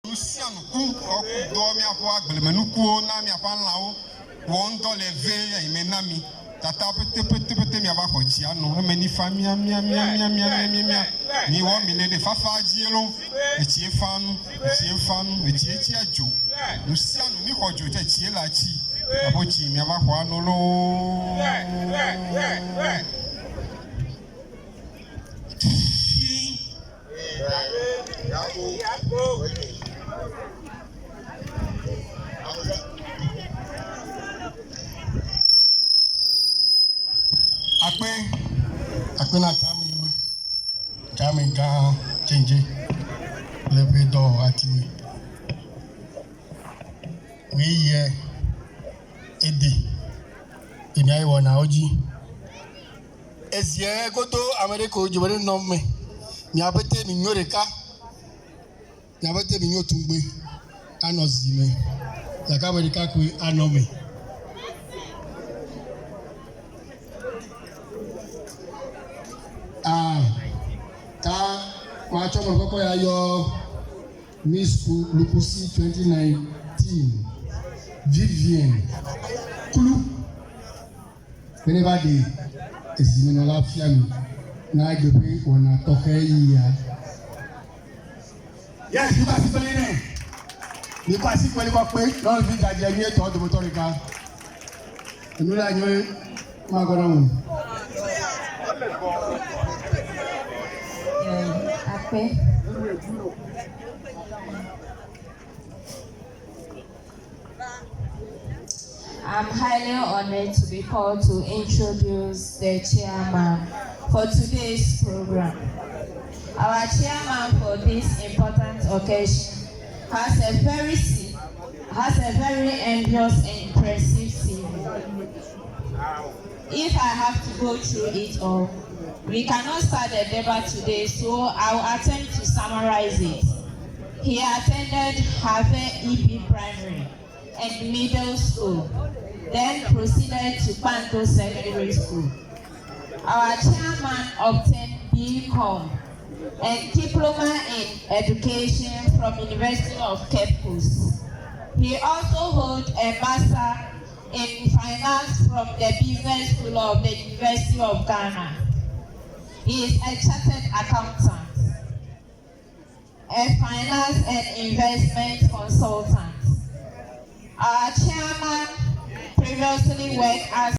Nu sia nu ku kɔ ku dɔ miaƒe agblemenukuwo na miaƒe lãwo wɔ ŋdɔ le ve yi me na mi. Tata pete pete pete miava xɔ tsia no. Eme ni fa mia mia mia mia mia mia mia mia. Mi wɔ mi le ɖe fafa dzi lo. Etsie fa nu, etsie fa nu, etsie tsia dzo. Nu sia nu mi xɔ dzo tse tsie le atsi. Miaƒe tsi miava xɔ ano loo. Fi. Akpe akpe na tsame tsame gã tsendze le eƒe dɔwɔhatiwoe. Ɣeyiɣi ede enya yi wɔnawo dzi. Ezie godo ame ɖe ko dzo be ne nɔ me. Miaƒete mi nyo ɖeka. Miaƒete mi nyo tugbe anɔ zi me. Gake ame ɖeka koe anɔ me. Ah, ta matsɔ mɔkpɔkpɔ ya yɔ Miss Lukusi 2019 Vivian Klu be ne va ɖe ezimenɔla fia mi na egbe ƒe wɔna tɔxɛ yia. Yes, mi kɔ asi kpeli nɛ. Mi kɔ asi kpeli kɔ kpe nyɔnuvi dzadzɛ nyuietɔ dometɔ ɖeka. Enu la nyo magɔ na mo. Akpe. I'm highly honored to be called to introduce the chairman for today's program. Our chairman for this important occasion has a very has a very envious and impressive CV. If I have to go through it all, we cannot start the debate today, so I will attempt to summarize it. He attended Have EP Primary and Middle School, then proceeded to Kpando Secondary School. Our chairman obtained BCom and diploma in education from University of Cape Coast. He also holds a master in finance from the Business School of the University of Ghana. He is a chartered accountant, a finance and investment consultant. Our chairman previously worked as